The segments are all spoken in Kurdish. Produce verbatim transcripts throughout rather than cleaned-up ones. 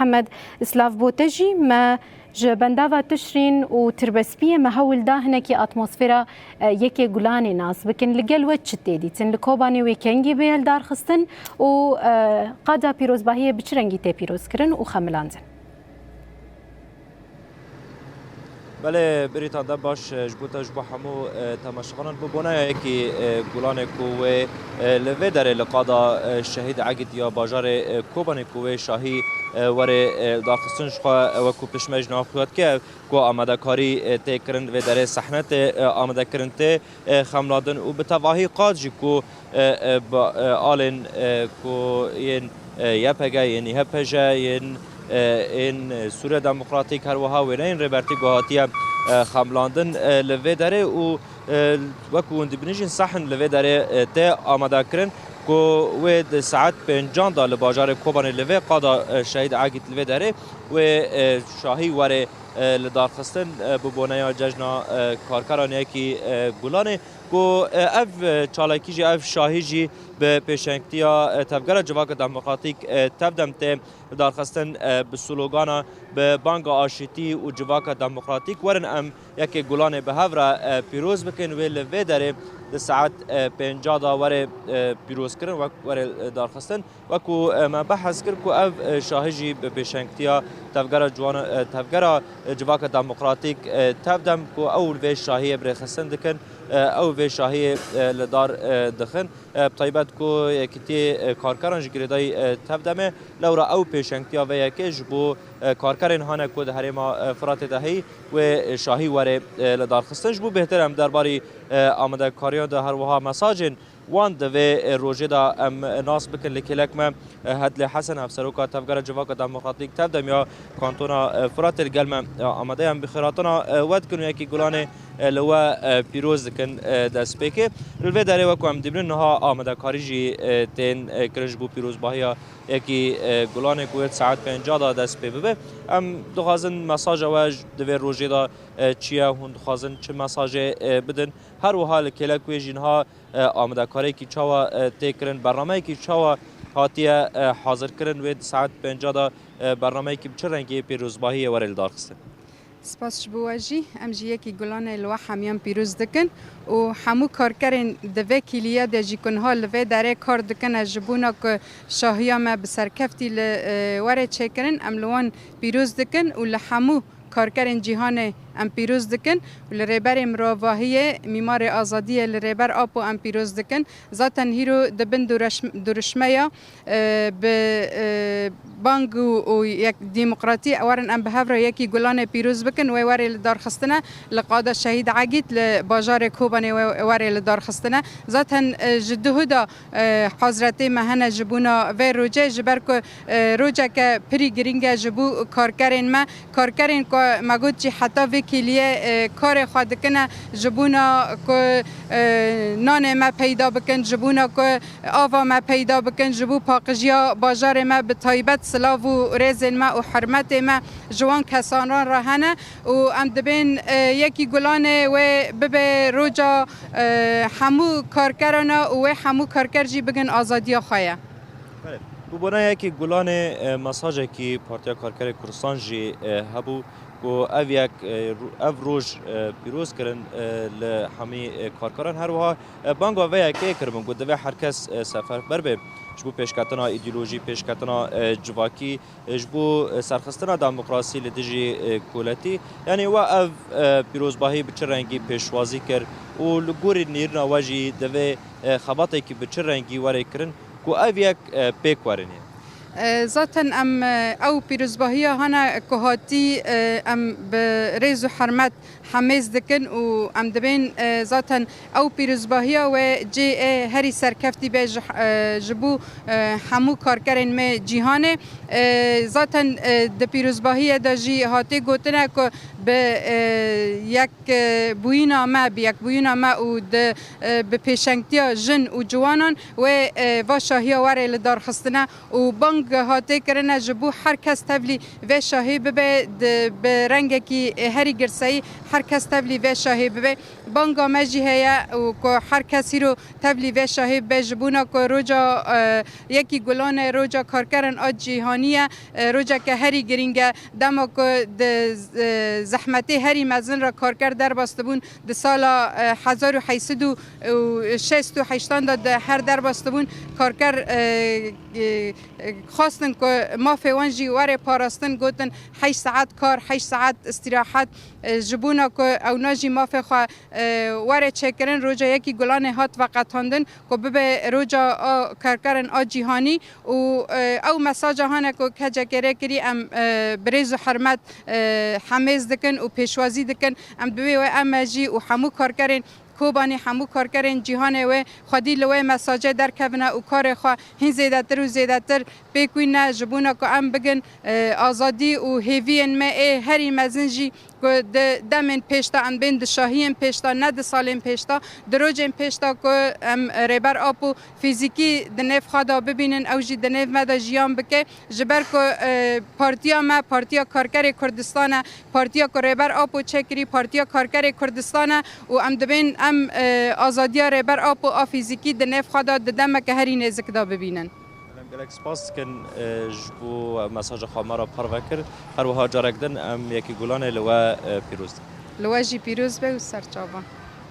Mihemed, silav bo te jî. Me ji bendava Tişrîn û Tirbespiyê me hewl da hinekî atmosfera, e, yekê Gulanê nas bikin. Li gel we çi tê dîtin? Li Kobanê wê kengî bê hildarxistin û, e, qada pîrozbahiyê bi çi rengî tê pîrozkirin û xemilandin? Belê, Birîtan, dem baş, e, ji bo te, ji bo hemû, e, temaşevanan. Bi bona yekî, e, Gulanê ku wê, e, li vê derê li qada, e, Şehîd Egîd ya bajarê, e, Kobanê ku wê şahî, e, were, e, darxistin ji xwe, e, wekû pişme ji nav xwe dike, ku amadekarî, e, tê kirin vê derê sehne tê, e, amadekirin tê, e, xemlandin û bi tevahî qad jî ku, e, e, ba-, e, alên, e, ku yên, e, Y P G, yên Y P J, yên, e, yên, e, Sûriya Demokratîk, her wiha wêneyên Rêbertî ku hatiye, e, xemlandin, e, li vê derê û, e, wekû hûn dibînin jî sehn li vê derê, e, tê amadekirin ku wê di saet pêncan de li bajarê Kobanê li vê qada, e, Şehîd Egîd li vê derê wê, e, şahî were, e, li darxistin, e, bi boneya cejna, e, karkeran yekî, e, Gulanê, ku, e, ev, e, çalakî jî, ev şahî jî bi pêşengtiya, e, Tevgera Civaka Demokratîk, e, Tevdem tê darxistin, e, bi slogana, bi banga aşîtî û civaka demokratîk werin em yekê Gulanê bi hev re, e, pîroz bikin. Wê li vê derê di saet, e, pênca de were, e, pîrozkirin, wek were, e, darxistin. Wekû, e, me behs kir ku ev, e, şahî jî bi pêşengtiya Tevgera Ciwan, e, Tevgera, e, Civaka Demokratîk, e, Tevdem ku ew vê şahiyê bi rêxistin dikin, e, ew vê şahiyê, e, li dar, e, dixin. E, bi taybet ku Yekîtiyê, e, Karkeran ji girêdayî, e, Tevdemê, lewra ew pêşengtiya vê yekê ji bo, e, karkerên hane ku di herêma, e, Firatê de heyî wê şahî were, e, li darxistin. Ji bo bêhtir em derbarî, e, amadekariyan de her wiha mesajên wan di vê, e, rojê de em nas bikin. Li kêlek me, e, Hedlê Hesen, hevseroka Tevgera Civaka Demokratîk Tevdem ya Kantona, e, Firatê li gel me, e, amade ye. Em bi xêrhatina, e, we dikin û yekî Gulanê, e, li we, e, pîroz dikin, e, destpêkê. Li vê derê wekû em dibînin niha amadekarî jî, e, tên, e, kirin ji bo pîrozbahiya yekî, e, Gulanê ku wê saet pênca de dest pê bibe. Em dixwazin mesaja we ji, di vê rojê de, e, çi ye? Hûn dixwazin çi mesajê, e, bidin? Her wiha li kêlek wê jî niha, e, amadekariyekî çawa, e, tê kirin? Bernameyekî çawa hatiye, e, hazirkirin? Wê di saet pênca de, e, bernameyekî bi çi rengî pîrozbahiyê were lidarxistin? Spas ji bo we jî. Em jî yekî Gulanê li we hemiyan pîroz dikin û hemû karkerên di vê kîliya de jî ku niha li vê derê kar dikine ji bona ku şahiya me bi serkeftî li, e, were çêkirin, em li wan pîroz dikin û li hemû karkerên cîhanê em pîroz dikin û li Rêberê Mirovahiyê, Mîmarê Azadiyê, li Rêber Apo em pîroz dikin. Zaten hîro di bin dureş-, duruşmeya, e, bi, e, bang û, û yek demokratî werin em bi hev re yekî Gulanê pîroz bikin, wê werê li darxistine, li qada Şehîd Egîd li bajarê Kobanê wê werê li darxistine. Zaten, e, ji duhu de, e, hazretê me hene ji bona vê rocê, ji ber ku, e, roceke pirî girîng e ji bo karkerên me. Karkerên ku me got jî heta vê kêliyê, e, karê xwe dikine ji bona ku, e, nanê me peyda bikin, ji bona ku ava me peyda bikin, ji bo paqijiya bajarê me bi taybet silav û rêzên me û hurmetê me ji wan kesanan re hene û em dibên, e, yekî Gulanê wê bibe roca, e, hemû karkeran e û wê hemû karker jî bigin azadiya xwe ye. Belê. Bi bona yekî Gulanê, e, mesajekî Partiya Karkerê Kurdistan jî, e, hebû ku ev yek, e, ru-, ev roj, e, pîroz kirin, e, li hemî, e, karkeran. Her wiha, e, banga vê yekê kiribûn ku divê her kes, e, seferber be ji bo pêşketina îdeolojî, pêşketina, e, civakî, e, ji bo, e, serxistina demokrasî li dijî, e, koletî. Yanî we ev, e, pîrozbahî bi çi rengî pêşwazî kir û li gorî nêrîna we jî divê, e, xebatekî bi çi rengî were kirin ku ev yek, e, pêk werin ye? E, zaten em, e, ew pîrozbahiya hene ku hatî, e, em bi rêz û hurmet hemêz dikin û em dibên, e, zaten ew pîrozbahiya wê cê, e, herî serkeftî be ji, e, ji bo, e, hemû karkerên me cîhanê. E, zaten, e, di pîrozbahiyê de jî hatê gotine ku bi, e, yek, e, bûyîna me, bi yekbûyîna me û di, e, bi pêşengtiya jin û ciwanan wê, e, va şahiya were li dar xistine û bang hatê kirine ji bo her kes tevlî vê şahî bibe, di, bi rengekî herî girseyî her Kes tevlî vê şahî bibe. Banga me jî heye û ku her kes hîro tevlî vê şahî bibe, ji bona ku roja, e, yekî gulan e, roja karkeran a cîhanî ye, e, rojeke herî girîng e. Dema ku di, e, zehmetê herî mezin re karker derbas dibûn, di sala, e, hezar û heyt sed û şêst û heştan de di her derbas dibûn, karker, e, e, e, xwestin ku mafê wan jî were parastin, gotin heşt saet kar, heşt saet îstirahet, e, ji bona ku ewna jî mafê xwe, e, were çêkirin. Roja yekî gulanê hat veqetandin ku bibe roja a karkerin a cîhanî û, e, ew mesaja hane ku kecekê rê kirî, em, e, bi rêz û hurmet, e, hemêz dikin û pêşwazî dikin. Em di wê we em e jî û hemû karkerên Kobanê, hemû karkerên cîhanê wê xwedî li wê mesajê derkevine û karê xwe hîn zêdetir û zêdetir pêk wîne, ji bona ku em bigin, e, azadî û hêviyên me ê herî mezin jî ku di demên pêş de em bên, di şahiyên pêş de, ne di salên pêş de, di rojên pêş de ku em Rêber Apo fîzîkî di nêv xwe de bibînin, ew jî di nêv me de jiyan bike. Ji ber ku, e, partiya me, Partiya Karkerê Kurdistan e, partiya ku Rêber Apo çêkirî, Partiya Karkerê Kurdistan e û em dibên em, e, azadiya Rêber Apo a fîzîkî di nêv xwe de di demeke herî nêzik de bibînin. Em gelek spas dikin, e, ji bo mesaja xwe me re parve kir. Her wiha carek din em yekî gulanê li we, e, pîroz dikin. Li we jî pîroz be û serçavan.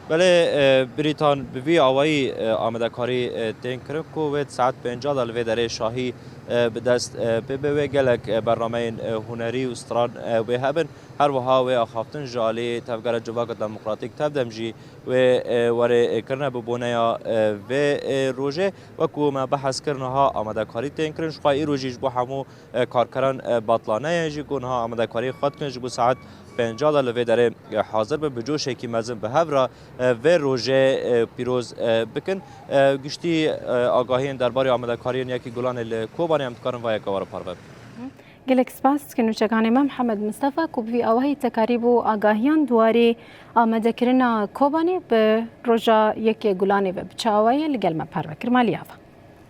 Belê, e, Brîtan, bi vî awayî, e, amadekarî, e, tên kirin ku wê di saet pênca de li vê derê şahî, e, bi dest, e, pê be. Wê gelek, e, bernameyên, e, hunerî û stran, e, wê hebin. Her wiha wê axaftin ji alî Tevgera Civaka Demokratîk, Tevdem jî wê, e, were, e, kirine bi boneya, e, vê, e, rojê. Wekû me behs kir, niha amadekarî tên kirin. Ji xwe îro jî ji bo hemû, e, karkeran, e, batlane ye jî ku niha amadekariyê xwe dikin, ji bo saet pênca de li vê derê, e, hazir bin, bi coşekî mezin bi hev re, e, vê rojê, e, pîroz, e, bikin. E, giştî, e, agahiyên derbarê amadekariyên yekî gulanê li Kobanê em dikarin vayeke we re parve bikin. Gelek spas dikin nûçekanê me Mihemed Mistefa ku bi vî awahî te karîbû agahiyan di warê amadekirina Kobanê bi roja yekê gulanê ve bi çi awayî li gel me parve kir. Malî ava.